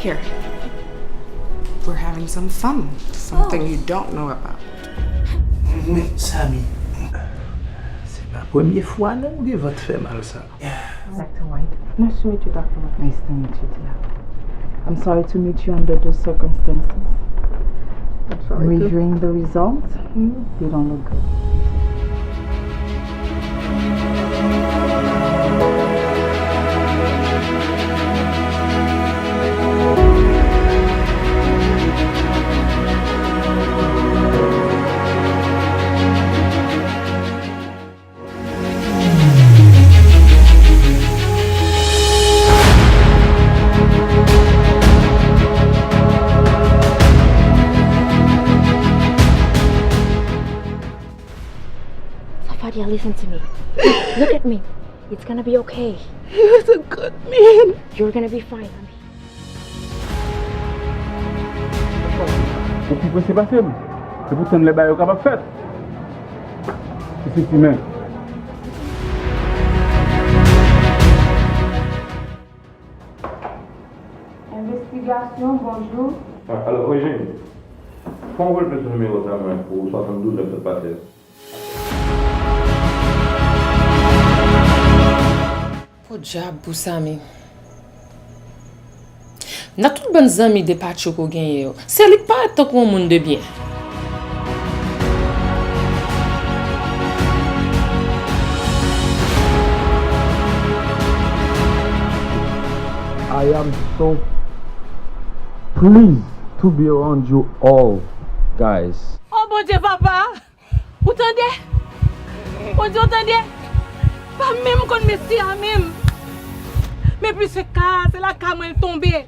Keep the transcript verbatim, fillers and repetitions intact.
Here. We're having some fun. Something you don't know about. Men, Samy, se pa premye fwa non ou gen vant fè mal sa. Doctor White. Nice to meet you, Doctor White. Nice to meet you, dear. I'm sorry to meet you under those circumstances. I'm sorry too. Reviewing the results, they don't look good. Safadia, listen to me. Look at me. It's gonna be okay. He was a good man. You're gonna be fine. Ou pi prese pase m. Se pou tann lè bagay yo kapab fèt. Isit li menm. Envestigasyon, bonjou. Ah, alo, wi, Jim. Fò m rele sou nimewo sa mwen pou swasanndouz lè m sot pase. Podyab pou Samy. Nan tout bann zanmi de Patcho ke w genyen yo, se li k parèt tankou yon moun de byen. I am so pleased to be around you all, guys. Oh, Bondye, papa! Ou tande? Bondye, ou tande? Pa menm konn mesye a menm. Men plis se ka, se lakay mwen l tonbe.